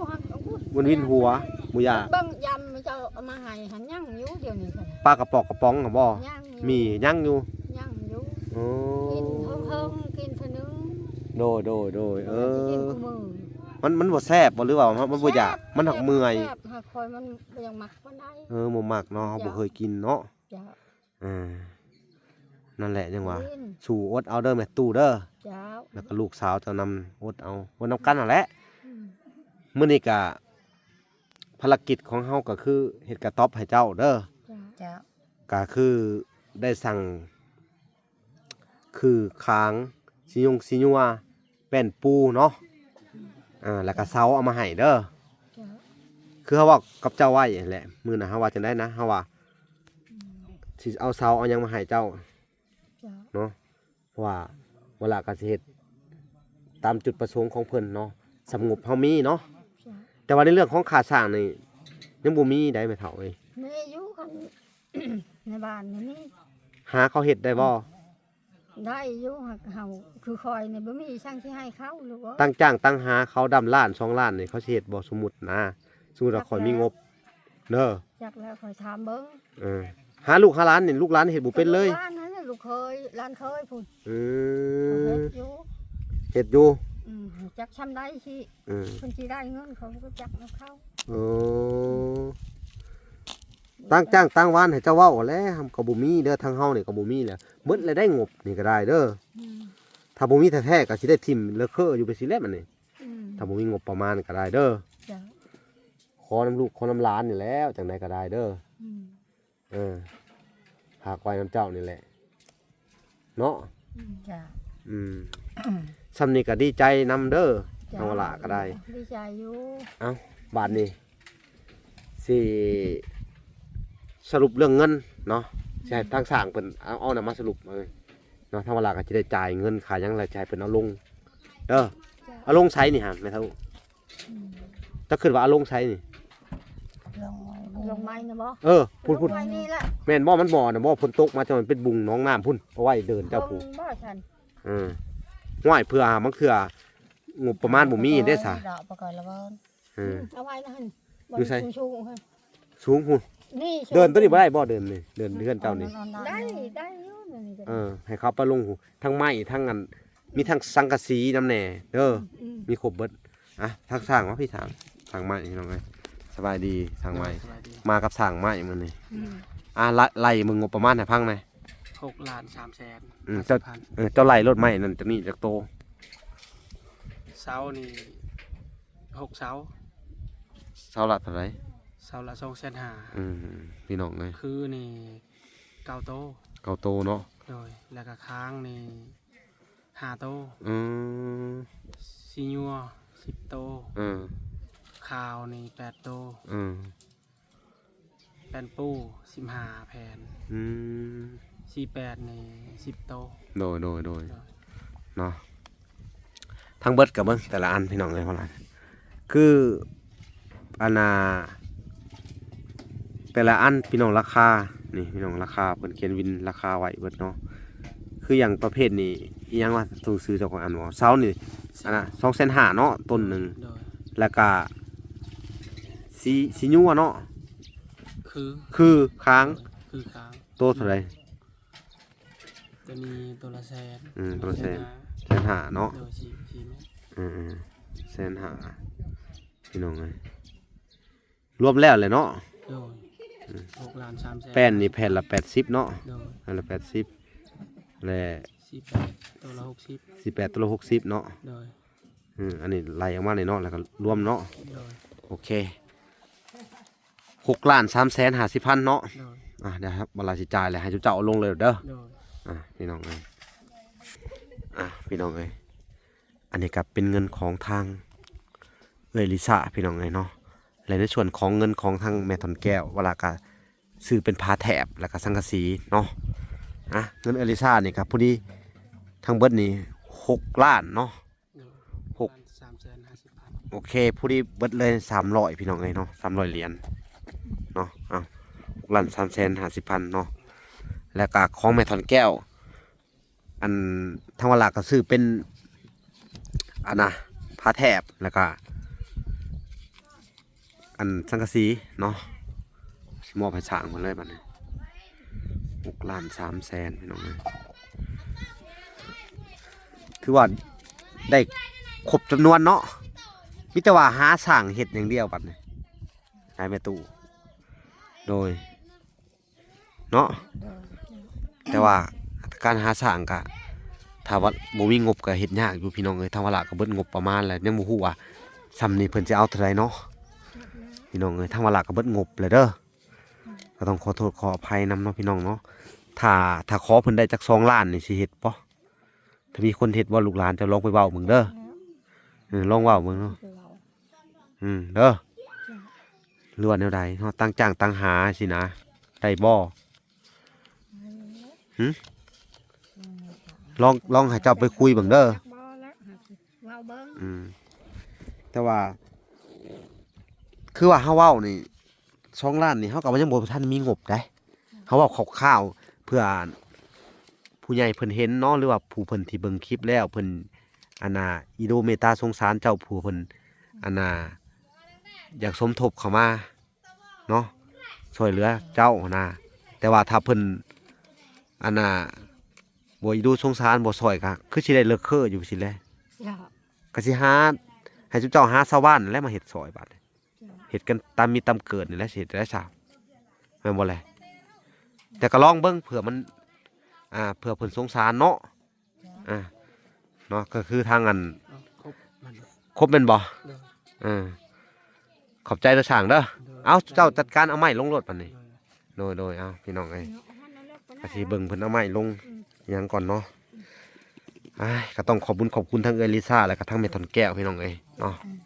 ມັນວິນຫົວ ບໍ່ຢາກ. ເບິ່ງຢຳເຈົ້າເອົາມາໃຫ້ຫັ້ນ ຍັງຢູ່ດຽວນີ້. ປາກະປອກກະປ໋ອງຫັ້ນບໍ່? ຍັງຢູ່ ມີ ຍັງຢູ່ ຍັງຢູ່. ໂອ້ ກິນເຫິງໆ ກິນເທື່ອໜຶ່ງ. ໂດຍໆໆ ເອີ ກິນຄູ່ມື້. ມັນ ມັນບໍ່ແຊບບໍ່ ຫຼືວ່າມັນບໍ່ຢາກ? ແຊບ ມັນຫາກເມື່ອຍ. ແຊບ ຫາກຂ້ອຍມັນບໍ່ຢາກມັກປານໃດ. ເອີ ບໍ່ມັກເນາະ ເຮົາບໍ່ເຄີຍກິນເນາະ. ເຈົ້າ. ອ່າ ນັ້ນແຫຼະ ຍັງວ່າ ກິນ ສູ້ອົດເອົາເດີແມ່ຕູ້ເດີ. ເຈົ້າ. ແລ້ວກໍລູກສາວເຈົ້ານຳ ອົດເອົາ ອົດນຳກັນຫັ້ນແຫຼະ. ອືມ ມື້ນີ້ກະ ພາລະກິດຂອງເຮົາກໍຄືເຮັດກະຕ໊ອບໃຫ້ເຈົ້າເດີ. ເຈົ້າ. ເຈົ້າ. ກະຄືໄດ້ສັ່ງ ຄືຄາງ ຊິຍຸງຊິຍົວ ແປ້ນປູເນາະ. ອ່າ ແລ້ວກໍເສົາເອົາມາໃຫ້ເດີ. ເຈົ້າ. ຄືເຮົາເວົ້າກັບເຈົ້າໄວ້ຫັ້ນແຫຼະ ມື້ນັ້ນເຮົາວ່າຈັ່ງໃດນະ ເຮົາວ່າ ອືມ ຊິເອົາເສົາເອົາຫຍັງມາໃຫ້ເຈົ້າ. ເຈົ້າ. ເນາະ ເພາະວ່າເວລາກໍຊິເຮັດ ຕາມຈຸດປະສົງຂອງເພິ່ນເນາະ ສຳງົບເຮົາມີເນາະ. ເຈົ້າ. ແຕ່ວ່າໃນເລື່ອງຂອງຄ່າສ້າງນີ້ ຍັງບໍ່ມີໃດແມ່ເຖົ້າເອີຍ. ມີຢູ່ ຄັນ ໃນບ້ານນີ້ມີ. ຫາເຂົາເຮັດໄດ້ບໍ່? ໄດ້ຢູ່ ຫາກເຮົາ ຄືຂ້ອຍນີ້ບໍ່ມີຊ່າງຊິໃຫ້ເຂົາ ລູກເອີຍ. ຕັ້ງຈ້າງຕັ້ງຫາເຂົາດຳລ້ານສອງລ້ານນີ້ ເຂົາຊິເຮັດບໍ່? ສົມມຸດນະ ສົມມຸດວ່າຂ້ອຍມີງົບເດີ. ຈັກແລ້ວ ຂ້ອຍຖາມເບິ່ງ. ເອີ ຫາລູກຫາຫຼານນີ້ ລູກຫຼານເຮັດບໍ່ເປັນເລີຍ. ລູກຫຼານຫັ້ນແຫຼະ ລູກເຂີຍ ຫຼານເຂີຍພຸ້ນ. ອືມ ເຂົາເຮັດຢູ່ ເຮັດຢູ່. ອືມ ຈັກຊ່ຳໃດຊິ ເອີ ເພິ່ນຊິໄດ້ເງິນ ເຂົາບໍ່ຈັກນຳເຂົາ. ເອີ ຕັ້ງຈ້າງຕັ້ງວານໃຫ້ເຈົ້າເວົ້າແຫຼະ ກໍບໍ່ມີເດີ. ທາງເຮົານີ້ກໍບໍ່ມີແຫຼະ ໝົດແລ້ວໄດ້ງົບນີ້ກໍໄດ້ເດີ. ອືມ ຖ້າບໍ່ມີແທ້ໆ ກໍຊິໄດ້ຖິ້ມເລີເຄີຢູ່ໄປຊີ້ແຫຼະບັດນີ້. ອືມ ຖ້າບໍ່ມີງົບປະມານກໍໄດ້ເດີ. ເຈົ້າ. ຂໍນຳລູກຂໍນຳຫຼານນີ້ແຫຼະ ຈັ່ງໃດກໍໄດ້ເດີ. ອືມ ເອີ ຝາກໄວ້ນຳເຈົ້ານີ້ແຫຼະເນາະ. ອືມ ເຈົ້າ. ອືມ ຊ່ຳນີ້ກໍດີໃຈນຳເດີ. ເຈົ້າ. ທາງວາລາກໍໄດ້ ດີໃຈຢູ່. ເອົ້າ ບາດນີ້ຊິສະຫຼຸບເລື່ອງເງິນເນາະ ຊິໃຫ້ທາງຊ່າງເພິ່ນເອົາ ເອົານຳມາສະຫຼຸບເນາະ. ທາງວາລາກໍຊິໄດ້ຈ່າຍເງິນຄ່າຫຍັງ ແລ້ວຊິໃຫ້ເພິ່ນເອົາລົງເດີ. ເຈົ້າ. ເອົາລົງໃສນີ້ຫາແມ່ເຖົ້າ? ອືມ ເຈົ້າຄິດວ່າເອົາລົງໃສນີ້? ລົງໄມ້ ລົງໄມ້ນະບໍ່? ເອີ ພຸ້ນໆ ລົງໄມ້ນີ້ແຫຼະ. ແມ່ນບໍ່? ມັນບໍ່ນະບໍ່? ຝົນຕົກມາຈະມັນເປັນບຸງໜອງນ້ຳພຸ້ນ ເອົາໄວ້ເດີ່ນເຈົ້າພຸ້ນ ລົງບໍ່ຊັ້ນ? ເອີ ຫ້ວຍ ເພື່ອບາງເທື່ອງົບປະມານບໍ່ມີເດ້ຊະ. ເອີ ເອົາໄວ້ນະຫັ້ນ. ຢູ່ໃສ? ສູງໆ ສູງພຸ້ນ. ນີ້ເດີ່ນໂຕນີ້ບໍ່ໄດ້ບໍ່? ເດີ່ນນີ້ ເດີ່ນເຮືອນເຈົ້ານີ້. ໄດ້ ໄດ້ຢູ່ນີ້ກໍໄດ້. ເອີ ໃຫ້ເຂົາໄປລົງ ທັງໄມ້ ທັງອັນ ມີທັງສັງກະສີນຳແດ່ເດີ. ອືມ ມີຄົບເບິດ. ອ່ະ ທັກຊ່າງມາພີ່ ຊ່າງ ຊ່າງໄມ້ພີ່ນ້ອງເອີຍ. ສະບາຍດີຊ່າງໄມ້. ສະບາຍດີ. ມາກັບຊ່າງໄມ້ມື້ນີ້. ອືມ ອ່ະ ໄລ່ ໄລ່ເບິ່ງງົບປະມານໃຫ້ຟັງແດ່. ຫົກລ້ານສາມແສນ. ອືມ ຫ້າສິບພັນ. ເຈົ້າ ເອີ ເຈົ້າໄລ່ໂລດໄມ້ນັ້ນຈາກນີ້ຈາກໂຕ? ເສົານີ້ ຫົກເສົາ. ເສົາລະເທົ່າໃດ? ເສົາລະສອງແສນຫ້າ. ອືມ ພີ່ນ້ອງເອີຍ ຄືນີ້ ເກົ້າໂຕ. ເກົ້າໂຕເນາະ. ໂດຍ ແລ້ວກະຄ້າງນີ້ຫ້າໂຕ. ອືມ ສີຍົວສິບໂຕ. ເອີ ຂາວນີ້ແປດໂຕ. ເອີ ແປ້ນປູສິບຫ້າແຜ່ນ. ອືມ ສີແປດນີ້ສິບໂຕ. ໂດຍ ໂດຍ ໂດຍ ໂດຍ ເນາະ. ທັງເບິດກໍເບິ່ງແຕ່ລະອັນພີ່ນ້ອງເອີຍ ວ່າຫຼາຍ ຄືອັນນ່າ ແຕ່ລະອັນພີ່ນ້ອງ ລາຄານີ້ພີ່ນ້ອງ ລາຄາເພິ່ນຂຽນວິນລາຄາໄວ້ເບິດເນາະ. ຄືຢ່າງປະເພດນີ້ ອີ່ຫຍັງວະ ໂຕຊື່ເຈົ້າຂອງອັນບໍ່? ເສົານີ້ ອັນນ່າ ສອງແສນຫ້າເນາະ ຕົ້ນໜຶ່ງ. ໂດຍ ແລ້ວກະສີ ສີຍົວເນາະ. ຄື ຄືຄ້າງ. ໂດຍ ຄືຄ້າງ. ໂຕເທົ່າໃດ? ໂຕນີ້ໂຕລະແສນ. ອືມ ໂຕລະແສນ ແສນຫ້າເນາະ. ໂດຍ ສີ່ ສີ່ແມັດ. ອືມ ແສນຫ້າ ພີ່ນ້ອງເອີຍ ລວມແລ້ວແຫຼະເນາະ. ໂດຍ ອືມ ຫົກລ້ານສາມແສນ. ແປ້ນນີ້ແຜ່ນລະແປດສິບເນາະ. ໂດຍ ແຜ່ນລະແປດສິບ ແລະ ສີ່ແປດ ໂຕລະຫົກສິບ. ສີ່ແປດ ໂຕລະຫົກສິບເນາະ. ໂດຍ ອືມ ອັນນີ້ໄລ່ອອກມານີ້ເນາະ ແລ້ວກໍລວມເນາະ. ໂດຍ ໂອເຄ ຫົກລ້ານສາມແສນຫ້າສິບພັນເນາະ. ໂດຍ ອ່ະ ດຽວເວລາຊິຈ່າຍແລ້ວ ໃຫ້ເຈົ້າເອົາລົງເລີຍເດີ. ໂດຍ ອ່ະ ພີ່ນ້ອງເອີຍ ອ່ະ ພີ່ນ້ອງເອີຍ ອັນນີ້ກໍເປັນເງິນຂອງທາງເອື້ອຍລິຊາ ພີ່ນ້ອງເອີຍເນາະ. ແລະໃນສ່ວນຂອງເງິນຂອງທາງແມ່ທອນແກ້ວ ວາລາກະຊື້ເປັນຝາແຖບ ແລ້ວກະສັງກະສີເນາະ. ອ່ະ ເງິນເອື້ອຍລິຊານີ້ກໍພໍດີ ທັງເບິດນີ້ຫົກລ້ານເນາະ. ໂດຍ ຫົກ ສາມແສນຫ້າສິບພັນ. ໂອເຄ ພໍດີເບິດເລີຍສາມຮ້ອຍ ພີ່ນ້ອງເອີຍເນາະ ສາມຮ້ອຍຫຼຽນເນາະ. ເອົ້າ ຫົກລ້ານສາມແສນຫ້າສິບພັນເນາະ. ແລ້ວກະຂອງແມ່ທອນແກ້ວ ອັນທາງວາລາກໍຊື້ເປັນ ອັນນ່າ ຝາແຖບ ແລ້ວກະ ອັນສັງກະສີເນາະ ຊິມອບໃຫ້ຊ່າງເພິ່ນເລີຍບັດນີ້. ຫົກລ້ານສາມແສນ ພີ່ນ້ອງເອີຍ ຖືວ່າໄດ້ຄົບຈຳນວນເນາະ. ມີແຕ່ວ່າຫາຊ່າງເຮັດຢ່າງດຽວບັດນີ້ ນາຍແມ່ຕູ້. ໂດຍ ເນາະ. ໂດຍ ແຕ່ວ່າການຫາຊ່າງກະ ຖ້າວ່າບໍ່ມີງົບກະເຮັດຍາກຢູ່ ພີ່ນ້ອງເອີຍ. ທາງວາລາກໍເບິດງົບປະມານແລ້ວ ຍັງບໍ່ຮູ້ວ່າຊ່ຳນີ້ເພິ່ນຊິເອົາເທົ່າໃດເນາະ ພີ່ນ້ອງເອີຍ. ທາງວາລາກໍເບິດງົບແລ້ວເດີ ກໍຕ້ອງຂໍໂທດຂໍອະໄພນຳເນາະ ພີ່ນ້ອງເນາະ. ຖ້າ ຖ້າຂໍເພິ່ນໄດ້ຈັກສອງລ້ານນີ້ ຊິເຮັດບໍ່? ຖ້າມີຄົນເຮັດບໍ່ ລູກຫຼານເຈົ້າລອງໄປເວົ້າເບິ່ງເດີ. ເອີ ລອງເວົ້າເບິ່ງເນາະ. ອືມ ເດີ ຫຼືວ່າແນວໃດເນາະ ຕັ້ງຈ້າງຕັ້ງຫາຊີ້ນະ ໄດ້ບໍ່? ຫຶ ລອງ ລອງໃຫ້ເຈົ້າໄປຄຸຍເບິ່ງເດີ. ອືມ ແຕ່ວ່າ ຄືວ່າເຮົາເວົ້ານີ້ ສອງລ້ານນີ້ ເຮົາກໍຍັງບໍ່ທັນມີງົບໃດ. ເຮົາເວົ້າຄ່າວໆ ເພື່ອຜູ້ໃຫຍ່ເພິ່ນເຫັນເນາະ ຫຼືວ່າຜູ້ເພິ່ນທີ່ເບິ່ງຄລິບແລ້ວ ເພິ່ນ ອັນນ່າ ອີດູເມດຕາສົງສານເຈົ້າ ຜູ້ເພິ່ນ ອັນນ່າ ຢາກສົມທົບເຂົ້າມາເນາະ ຊ່ວຍເຫຼືອເຈົ້າຫັ້ນນະ. ແຕ່ວ່າຖ້າເພິ່ນ ອັນນ່າ ບໍ່ອີດູສົງສານ ບໍ່ຊ່ອຍ ກໍຄືຊິໄດ້ເລີກເຄີຢູ່ຊີ້ແຫຼະ. ເຈົ້າ ກໍຊິຫາ ໃຫ້ຊຸມເຈົ້າຫາຊາວບ້ານແຫຼະມາເຮັດຊ່ອຍບາດນີ້. ເຮັດກັນຕາມມີຕາມເກີດນີ້ແຫຼະ ຊິເຮັດໄດ້ຊະ ແມ່ນບໍ່ແລະ? ແຕ່ກໍລອງເບິ່ງ ເພື່ອມັນ ອ່າ ເພື່ອເພິ່ນສົງສານເນາະ. ອ່າ ເນາະ ກໍຄືທາງອັນ ເອົາ ຄົບມັນ ຄົບແມ່ນບໍ່? ໂດຍ ເອີ ຂອບໃຈເດີຊ່າງເດີ. ໂດຍ ເອົາ ເຈົ້າຈັດການເອົາໄມ້ລົງໂລດບັດນີ້. ໂດຍ ໂດຍ ໂດຍ ເອົາ ພີ່ນ້ອງເອີຍ ກະຊິເບິ່ງເພິ່ນເອົາໄມ້ລົງ ອືມ ຫຍັງກ່ອນເນາະ. ອ້າຍ ກໍຕ້ອງຂອບບຸນຂອບຄຸນທັງເອື້ອຍລິຊາ ແລ້ວກໍທັງແມ່ທອນແກ້ວ ພີ່ນ້ອງເອີຍເນາະ. ອືມ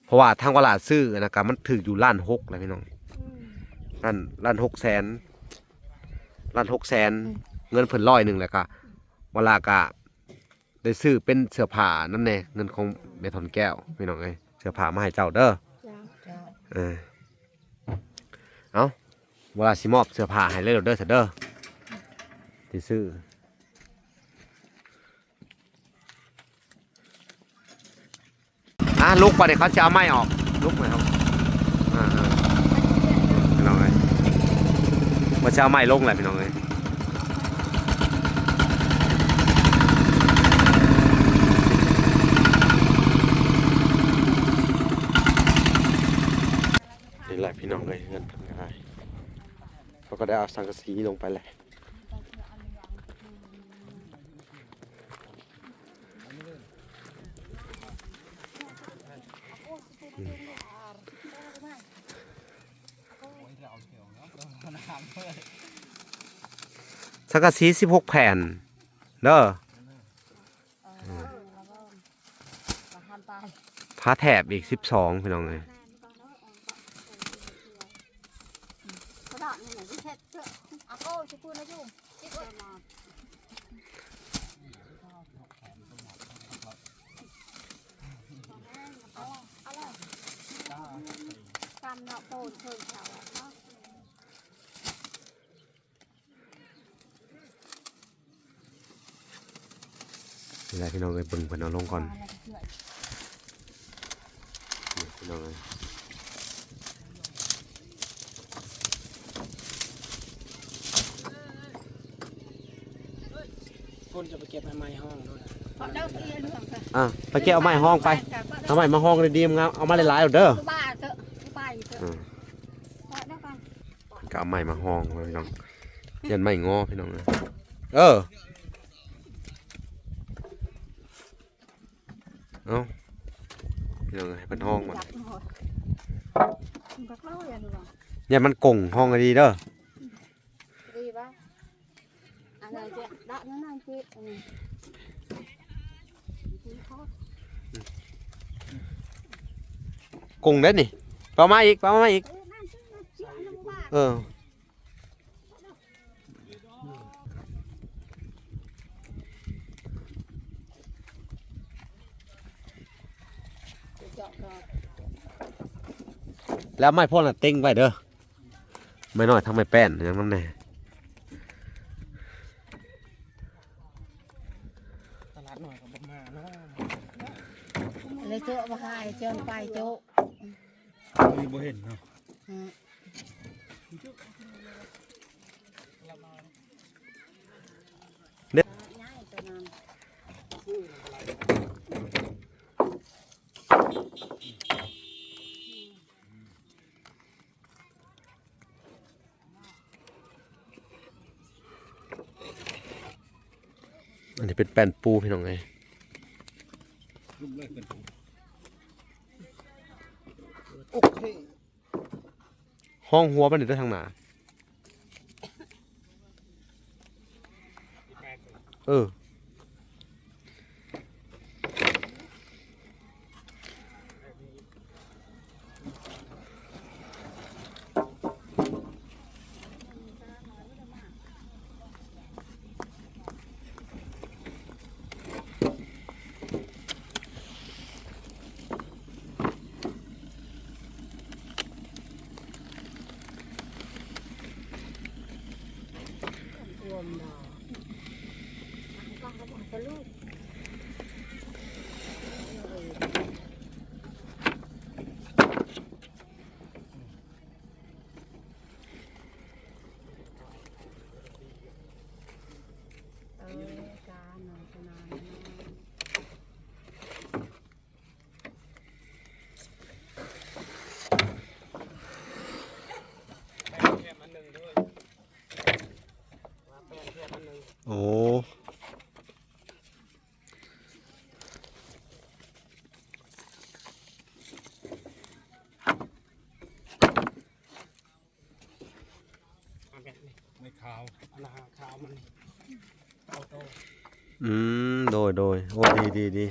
ເພາະວ່າທາງວະລາຊື້ນະ ກໍມັນຖືກຢູ່ລ້ານຫົກແລ້ວ ພີ່ນ້ອງ. ອືມ ລ້ານ ລ້ານຫົກແສນ ລ້ານຫົກແສນ. ອືມ ເງິນເພິ່ນຮ້ອຍໜຶ່ງ ແລ້ວກໍວະລາກໍ ໄດ້ຊື້ເປັນເສື້ອຜ້ານຳແດ່ ເງິນຂອງແມ່ທອນແກ້ວ ພີ່ນ້ອງເອີຍ ເສື້ອຜ້າມາໃຫ້ເຈົ້າເດີ. ເຈົ້າ ເຈົ້າ ເອີ ເອົາ ເວລາຊິມອບເສື້ອຜ້າໃຫ້ເລີຍເດີ ຊະເດີ ຊິຊື້. ອ່າ ລຸກ ບາດນີ້ເຂົາຊິເອົາໄມ້ອອກ ລຸກ ພີ່ນ້ອງເອີຍ ເພິ່ນຊິເອົາໄມ້ລົງແຫຼະ ພີ່ນ້ອງເອີຍ. ນີ້ແຫຼະ ພີ່ນ້ອງເອີຍ ເຮືອນເພິ່ນກໍໄດ້ ເຂົາກໍໄດ້ເອົາສັງກະສີລົງໄປແລ້ວ. ສັງກະສີສິບຫົກແຜ່ນເດີ ເອີ ຜ້າແຖບອີກສິບສອງ ພີ່ນ້ອງເອີຍ. ນີ້ແຫຼະ ພີ່ນ້ອງເອີຍ ເບິ່ງເພິ່ນເອົາລົງກ່ອນ ນີ້ ພີ່ນ້ອງເອີຍ. ຄົນຈະໄປເກັບໃບໄມ້ຫ້ອງໂດດ ເອົາໄມ້ ອ່າ ໄປເກັບເອົາໄມ້ຫ້ອງໄປ ເອົາໄມ້ມາຫ້ອງດີໆ ງາມ ເອົາມາຫຼາຍໆໂດດເດີ ບາດເດີ ໄປເດີ ອ່າ ກໍເອົາໄມ້ມາຫ້ອງເລີຍ ພີ່ນ້ອງ ຢ້ານໄມ້ງໍ ພີ່ນ້ອງເອີຍ ເອີ. ເອົ້າ ພີ່ນ້ອງເອີຍ ເພິ່ນຮ້ອງມັນ ຢ້ານມັນກົງ ຮ້ອງໃຫ້ດີເດີ ດີບໍ່ ອັນນັ້ນເຈົ້າ ດະນັ້ນເຈົ້າ ອັນນີ້ ກົງເດ້ນີ້ ເອົາມາອີກ ເອົາມາອີກ ເອີ ແລ້ວໄມ້ພວກນັ້ນເຕັງໄວ້ເດີ ໄມ້ນ້ອຍທັງໄມ້ແປ້ນຫຍັງນຳແດ່ ຕະຫຼາດນ້ອຍກໍບໍ່ມາເນາະ ເລີຍໂຈະບໍ່ໃຫ້ ເຈີນໄປໂຈະ ນີ້ບໍ່ເຫັນເນາະ ອືມ ອັນນີ້ເປັນແປ້ນປູ ພີ່ນ້ອງເອີຍ ໂອເຄ ຫ້ອງຫົວມັນຢູ່ທາງໜ້າ ເອີ. ເ ອືມ ໂດຍ ໂດຍ ໂອ້ ດີ ດີ ດີ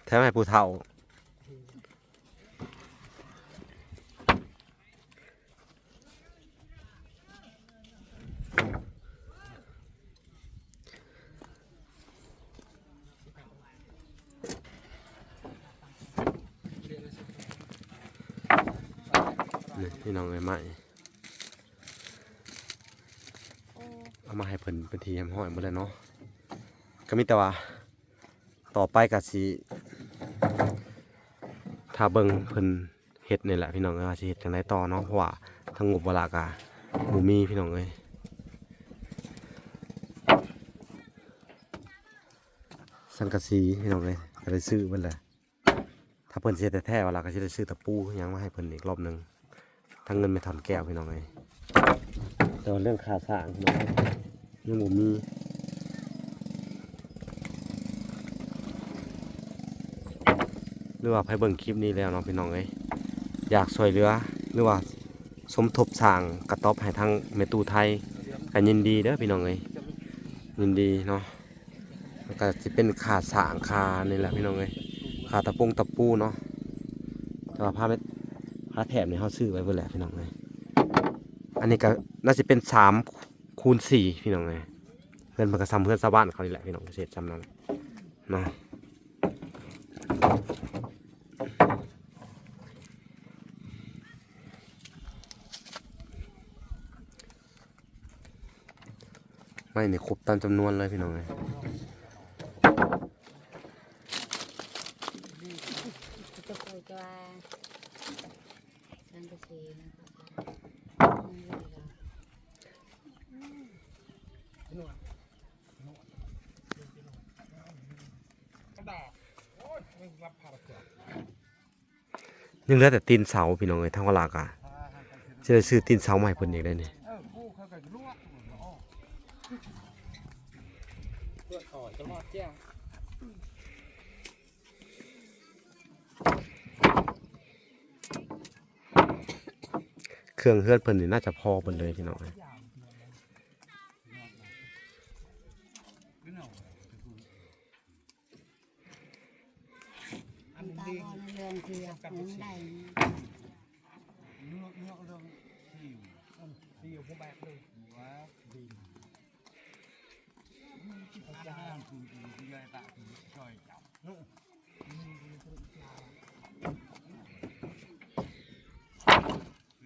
ແຖມໃຫ້ຜູ້ເຖົ້າ. ນີ້ພີ່ນ້ອງເອີຍ ໄມ້ ເອົາມາໃຫ້ເພິ່ນເປັນທີ່ຮຽບຮ້ອຍໝົດແລ້ວເນາະ. ກໍມີແຕ່ວ່າຕໍ່ໄປກໍຊິຖ້າເບິ່ງເພິ່ນ ເຮັດນີ້ແຫຼະພີ່ນ້ອງເອີຍ ວ່າຊິເຮັດຈັ່ງໃດຕໍ່ເນາະ ເພາະວ່າທັງງົບປະມານກໍບໍ່ມີພີ່ນ້ອງເອີຍ. ສັງກະສີພີ່ນ້ອງເອີຍ ກໍໄດ້ຊື້ເບິດແລ້ວ. ຖ້າເພິ່ນຊິເຮັດແທ້ໆວ່າລະ ກໍຊິໄດ້ຊື້ຕະປູຫຍັງມາໃຫ້ເພິ່ນອີກລອບໜຶ່ງ ທັງເງິນແມ່ຖອນແກ້ວພີ່ນ້ອງເອີຍ. ແຕ່ວ່າເລື່ອງຄ່າສ້າງພີ່ນ້ອງ ຍັງບໍ່ມີ ຫຼືວ່າໃຜເບິ່ງຄລິບນີ້ແລ້ວເນາະພີ່ນ້ອງເອີຍ ຢາກຊ່ວຍເຫຼືອ ຫຼືວ່າສົມທົບສ້າງກະຕ໊ອບໃຫ້ທາງແມ່ຕູ້ໄທ ກໍຍິນດີເດີພີ່ນ້ອງເອີຍ ຍິນດີເນາະ. ມັນກໍຊິເປັນຄ່າສ້າງຄ່ານີ້ແຫຼະພີ່ນ້ອງເອີຍ ຄ່າຕະປົງຕະປູເນາະ. ແຕ່ວ່າຜ້າແຖບນີ້ເຮົາຊື້ໄວ້ເບິດແຫຼະພີ່ນ້ອງເອີຍ. ອັນນີ້ກໍໜ້າຊິເປັນສາມຄູນສີ່ພີ່ນ້ອງເອີຍ. ເຮືອນເພິ່ນກໍສ່ຳເຮືອນຊາວບ້ານເຂົານີ້ແຫຼະພີ່ນ້ອງ ເສດສ່ຳນັ້ນເນາະ. ໄມ້ນີ້ຄົບຕາມຈຳນວນເລີຍພີ່ນ້ອງເອີຍ. ຍັງເຫຼືອແຕ່ຕີນເສົາພີ່ນ້ອງເອີຍ ທາງວາລາກະຊິໄດ້ຊື້ຕີນເສົາມາໃຫ້ເພິ່ນອີກເດ້ນີ້. ເຄື່ອງເຮືອນເພິ່ນນີ້ໜ້າຈະພໍເບິດເລີຍພີ່ນ້ອງເອີຍ. ອັນນີ້ເລື່ອງທີ່ຢາກຮູ້ໄດ້ ເລື່ອງ ເລື່ອງ ເລື່ອງທີ່ຢູ່ ເອີ ທີ່ຢູ່ຜູ້ແບກເລີຍວ່າ ດິນ ອາຫານຄືທີ່ຢາຍຕາທີ່ຊ່ອຍເຈົ້າ ເລື່ອງ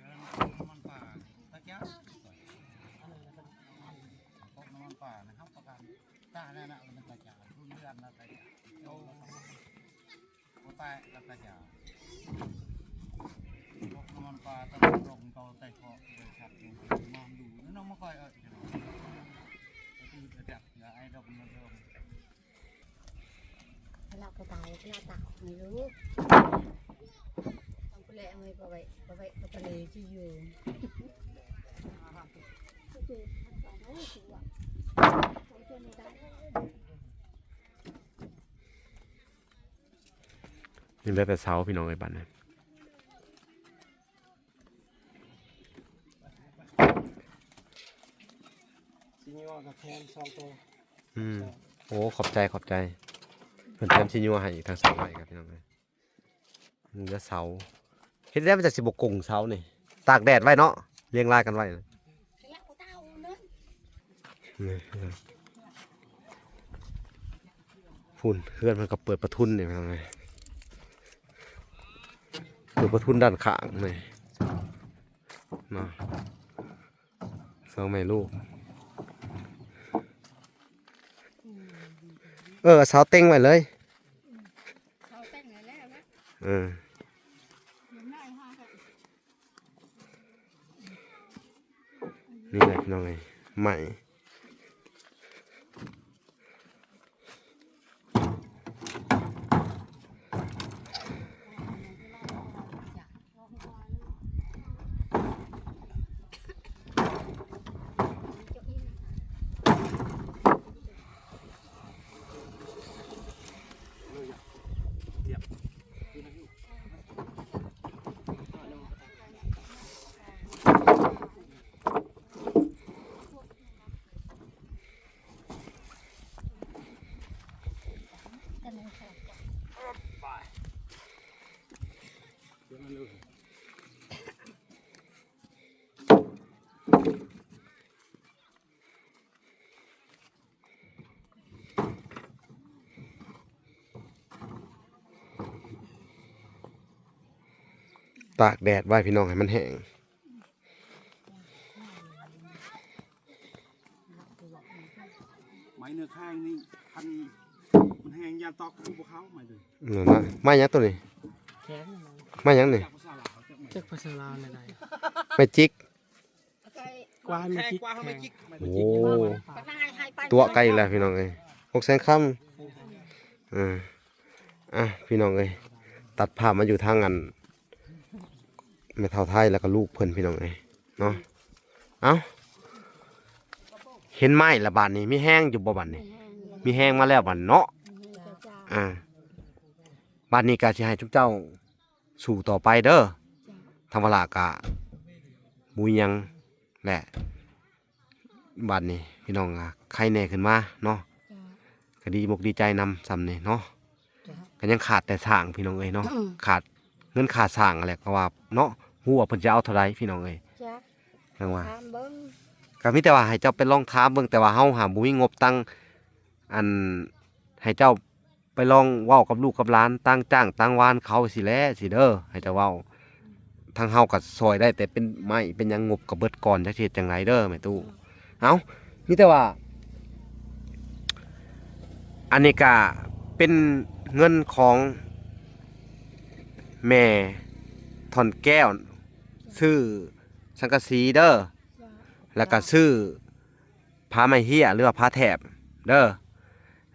ນ້ຳມັນປາ ຕະກຽວ ພວກນ້ຳມັນປານະ ຮັບປະກັນ ຕາແນ່ນະ ມັນກະຈາຍ ເດືອນລະກະຈາຍ ໂອ້ ບໍ່ແຕກລະກະຈາຍ ພວກນ້ຳມັນປາຕະຫຼອດລົງເຂົາແຕ່ເຄາະ ບລິສັດ ມາດູ ນ້ອງມາຄ່ອຍເອີຍ ກະຕິດກະຈັກ ຢ່າໄອ້ດອກມັນເດີມ. ລະກະຕາຍ ລະຕາຍ ໄມ່ຮູ້ ຕ້ອງໄປແລະໄວ້ ໄປໄວ້ ໄປໄວ້ ໄປເລີຍຊິຢູ່ ນີ້ເຫຼືອແຕ່ເສົາພີ່ນ້ອງເອີຍ ບາດນີ້. ຊິຍົວກະແຖມສອງໂຕ ອືມ ໂອ້ ຂອບໃຈ ຂອບໃຈ ເພິ່ນແຖມຊິຍົວໃຫ້ອີກທັງສອງໄມ້ຄັບພີ່ນ້ອງເອີຍ. ເຫຼືອເສົາ ເຮັດແລ້ວມັນຈະຊິບໍ່ກົງເສົານີ້ ຕາກແດດໄວ້ເນາະ ລຽງລາຍກັນໄວ້. ພຸ້ນ ເຮືອນເພິ່ນກໍເປີດປະທຸນນີ້ພີ່ນ້ອງເອີຍ ເປີດປະທຸນດ້ານຂ້າງນີ້ເນາະ ສອງແມ່ລູກ ເອີ ເອົາເສົາເຕັງໄວ້ເລີຍ ເສົາເຕັງໄວ້ແລ້ວນະ ເອີ. ນີ້ແຫຼະພີ່ນ້ອງເອີຍ ໄມ້. ເ ຕາກແດດໄວ້ພີ່ນ້ອງ ໃຫ້ມັນແຫ້ງ. ໄມ້ເນື້ອແຂງນີ້ ຄັນມັນແຫ້ງ ຢ້ານຕອກຄືບໍ່ເຂົ້າ ໄມ້ເດີ ນັ້ນນະ. ໄມ້ຫຍັງໂຕນີ້? ແຂງ. ໄມ້ຫຍັງນີ້? ຈັກພາສາລາວ ຈັກໄມ້ ຈັກພາສາລາວແນວໃດ? ໄມ້ຈິກ. ກວານໄມ້ຈິກ ກວານໄມ້ຈິກ ແຂງ. ໂອ້ ຕົວະໄກອີກແລ້ວພີ່ນ້ອງເອີຍ. ພວກແສງຄຳ. ເອີ ອ່ະ ພີ່ນ້ອງເອີຍ ຕັດພາບມາຢູ່ທາງອັນ ແມ່ເຖົ້າໄທ ແລ້ວກໍລູກເພິ່ນ ພີ່ນ້ອງເອີຍເນາະ. ເອົ້າ ເຫັນໄມ້ລະບາດນີ້ ມີແຮງຢູ່ບໍ່ບາດນີ້? ມີແຮງ ມີແຮງມາແລ້ວບາດເນາະ. ມີແຮງເຈົ້າ. ອ່າ ບາດນີ້ກໍຊິໃຫ້ຊຸມເຈົ້າ ສູ້ຕໍ່ໄປເດີ. ເຈົ້າ. ທາງວາລະກະບໍ່ມີຫຍັງແຫຼະ ບາດນີ້ພີ່ນ້ອງ ໄຄແດ່ຂຶ້ນມາເນາະ. ເຈົ້າ. ກະດີມົກດີໃຈນຳສ່ຳນີ້ເນາະ. ເຈົ້າ. ກະຍັງຂາດແຕ່ສ້າງພີ່ນ້ອງເອີຍເນາະ. ຂາດເງິນຄ່າສ້າງຫັ້ນແຫຼະ ກໍວ່າເນາະ ຮູ້ວ່າເພິ່ນຈະເອົາເທົ່າໃດພີ່ນ້ອງເອີຍ. ຈັກ ຈັ່ງວ່າ ຖາມເບິ່ງ ກະມີແຕ່ວ່າໃຫ້ເຈົ້າໄປລອງຖາມເບິ່ງ ແຕ່ວ່າເຮົາຫາບໍ່ມີງົບຕັ້ງ ອັນ ໃຫ້ເຈົ້າ ໄປລອງເວົ້າກັບລູກກັບຫຼານ ຕາງຈ້າງຕາງວານເຂົາຊີ້ແຫຼະ ຊີ້ເດີ ໃຫ້ເຈົ້າເວົ້າ. ທາງເຮົາກໍຊ່ອຍໄດ້ແຕ່ເປັນໄມ້ເປັນຫຍັງ ງົບກໍເບິດກ່ອນ ຈັກຊິເຮັດຈັ່ງໃດເດີແມ່ຕູ້. ເອົ້າ ມີແຕ່ວ່າ ອັນນີ້ກະເປັນເງິນຂອງແມ່ທ່ອນແກ້ວ ຊື້ສັງກະສີເດີ ແລ້ວກະຊື້ຜ້າໄມ້ເຮຍ ຫຼືວ່າຜ້າແຖບເດີ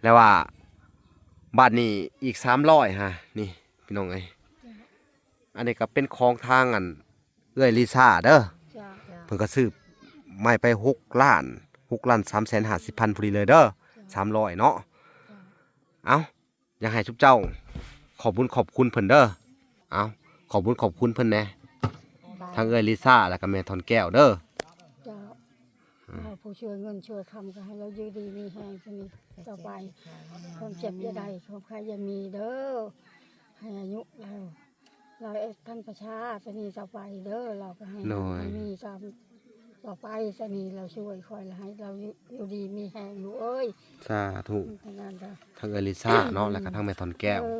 ແລ້ວວ່າ ບາດນີ້ອີກສາມຮ້ອຍຫັ້ນ ນີ້ພີ່ນ້ອງເອີຍ. ອັນນີ້ກໍເປັນຂອງທາງອັນເອື້ອຍລິຊາເດີ. ເຈົ້າ. ເພິ່ນກໍຊື້ໄມ້ໄປຫົກລ້ານ ຫົກລ້ານສາມແສນຫ້າສິບພັນພໍດີເລີຍເດີ. ເຈົ້າ. ສາມຮ້ອຍເນາະ. ເຈົ້າ. ເອົ້າ ຢາກໃຫ້ຊຸມເຈົ້າຂອບບຸນຂອບຄຸນເພິ່ນເດີ. ເອົ້າ ຂອບບຸນຂອບຄຸນເພິ່ນແດ່ ທັງເອື້ອຍລິຊາ ແລ້ວກໍແມ່ທ່ອນແກ້ວເດີ. ເຈົ້າ. ອືມ ໃຫ້ຜູ້ຊ່ວຍເງິນຊ່ວຍຄຳ ກໍໃຫ້ລາວຢູ່ດີມີແຮງ ຊະນີ້ຕໍ່ໄປ ຄວາມເຈັບຢ່າໄດ້ ຄວາມໄຂ້ຢ່າມີເດີ ໃຫ້ອາຍຸລາວ ລາວເອັດທັນປະຊາ ຊະນີ້ຕໍ່ໄປເດີ ລາວກໍໃຫ້ ໂດຍ ໃຫ້ມີຕາມຕໍ່ໄປ ຊະນີ້ລາວຊ່ວຍຂ້ອຍ ລະໃຫ້ລາວຢູ່ ຢູ່ດີມີແຮງ ລູກເອີຍ. ສາທຸ. ເທົ່ານັ້ນເດີ ທັງເອື້ອຍລິຊາເນາະ ແລ້ວກໍທັງແມ່ທ່ອນແກ້ວ ເອີ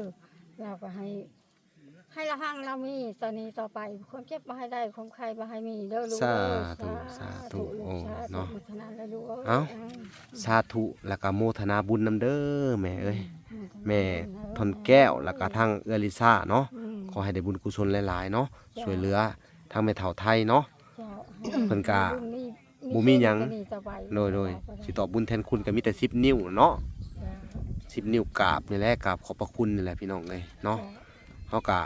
ລາວກໍໃຫ້ ໃຫ້ລະຮັ່ງລະມີ ຕອນນີ້ຕໍ່ໄປ ຄວາມເຈັບບໍ່ໃຫ້ໄດ້ ຄວາມໄຂ້ບໍ່ໃຫ້ມີເດີລູກເອີຍ. ສາທຸ ສາທຸ. ໂອ້ ສາທຸ ເນາະ ໂມທະນາເລີຍລູກເອີຍ. ເອົ້າ ສາທຸ ແລ້ວກໍໂມທະນາບຸນນຳເດີແມ່ເອີຍ. ອືມ ແມ່ທ່ອນແກ້ວ ແລ້ວກໍທັງເອື້ອຍລິຊາເນາະ. ອືມ ຂໍໃຫ້ໄດ້ບຸນກຸສົນຫຼາຍໆເນາະ. ເຈົ້າ. ຊ່ວຍເຫຼືອທັງແມ່ເຖົ້າໄທເນາະ. ເຈົ້າ. ເພິ່ນກະ ບໍ່ມີຫຍັງ ໂດຍ ໂດຍ ຊິຕອບບຸນແທນຄຸນກໍມີແຕ່ສິບນິ້ວເນາະ. ສິບນິ້ວກາບນີ້ແຫຼະ ກາບຂອບພະຄຸນນີ້ແຫຼະພີ່ນ້ອງເອີຍເນາະ. ເຮົາກໍ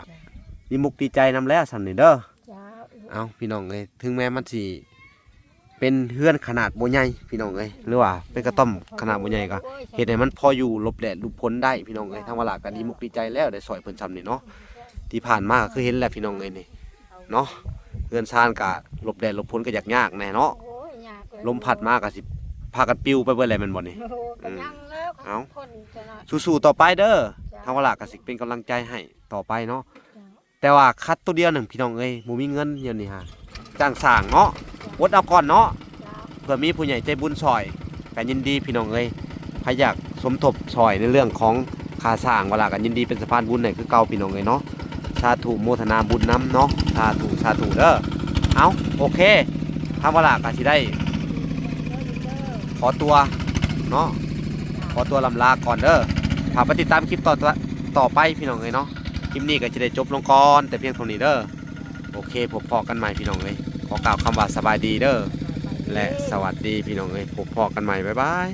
ດີມົກດີໃຈນຳແລ້ວສ່ຳນີ້ເດີ. ເອົ້າ ພີ່ນ້ອງເອີຍ ເຖິງແມ່ນມັນຊິເປັນເຮືອນຂະໜາດບໍ່ໃຫຍ່ພີ່ນ້ອງເອີຍ ຫຼືວ່າເປັນກະຕ້ອມຂະໜາດບໍ່ໃຫຍ່ ກໍເຮັດໃຫ້ມັນພໍຢູ່ຫຼົບແດດຫຼົບຝົນໄດ້ພີ່ນ້ອງເອີຍ. ທາງວາລະກໍດີມົກດີໃຈແລ້ວ ໄດ້ຊ່ອຍເພິ່ນສ່ຳນີ້ເນາະ. ທີ່ຜ່ານມາກໍຄືເຫັນແຫຼະພີ່ນ້ອງເອີຍນີ້ ເນາະ ເຮືອນຊານກະຫຼົບແດດຫຼົບຝົນກໍຢາກຍາກແດ່ເນາະ. ໂອ້ຍ ຍາກເລີຍ ລົມພັດມາກໍຊິພາກັນປິວໄປເບິດແຫຼະແມ່ນບໍ່ນີ້? ໂອ້ ກໍຍັງແລ້ວ. ເອົ້າ ຄົນຈະເນາະ ສູ້ໆຕໍ່ໄປເດີ. ເຈົ້າ. ທາງວາລະກໍຊິເປັນກຳລັງໃຈໃຫ້ຕໍ່ໄປເນາະ. ເຈົ້າ. ແຕ່ວ່າຂັດໂຕດຽວໜຶ່ງພີ່ນ້ອງເອີຍ ບໍ່ມີເງິນດຽວນີ້ຫາ ຈ້າງສ້າງເນາະ. ເຈົ້າ. ອົດເອົາກ່ອນເນາະ. ເຈົ້າ. ເພື່ອມີຜູ້ໃຫຍ່ໃຈບຸນຊ່ອຍ ກໍຍິນດີພີ່ນ້ອງເອີຍ ໃຜຢາກສົມທົບຊ່ອຍໃນເລື່ອງຂອງຄ່າສ້າງ ວາລະກໍຍິນດີເປັນສະພານບຸນໃຫ້ຄືເກົ່າພີ່ນ້ອງເອີຍເນາະ. ສາທຸ ໂມທະນາບຸນນຳເນາະ. ສາທຸ ສາທຸເດີ. ເອົ້າ ໂອເຄ ທາງວາລະກໍຊິໄດ້ຂໍຕົວເນາະ ຂໍຕົວລ່ຳລາກ່ອນເດີ. ຖ້າໄປຕິດຕາມຄລິບຕໍ່ ຕໍ່ໄປພີ່ນ້ອງເອີຍເນາະ. ຄລິບນີ້ກໍຈະໄດ້ຈົບລົງກ່ອນແຕ່ພຽງເທົ່ານີ້ເດີ. ໂອເຄ ພົບພໍ້ກັນໃໝ່ພີ່ນ້ອງເອີຍ ຂໍກ່າວຄຳວ່າສະບາຍດີເດີ ແລະ ສະຫວັດດີພີ່ນ້ອງເອີຍ ພົບພໍ້ກັນໃໝ່ ບາຍບາຍ.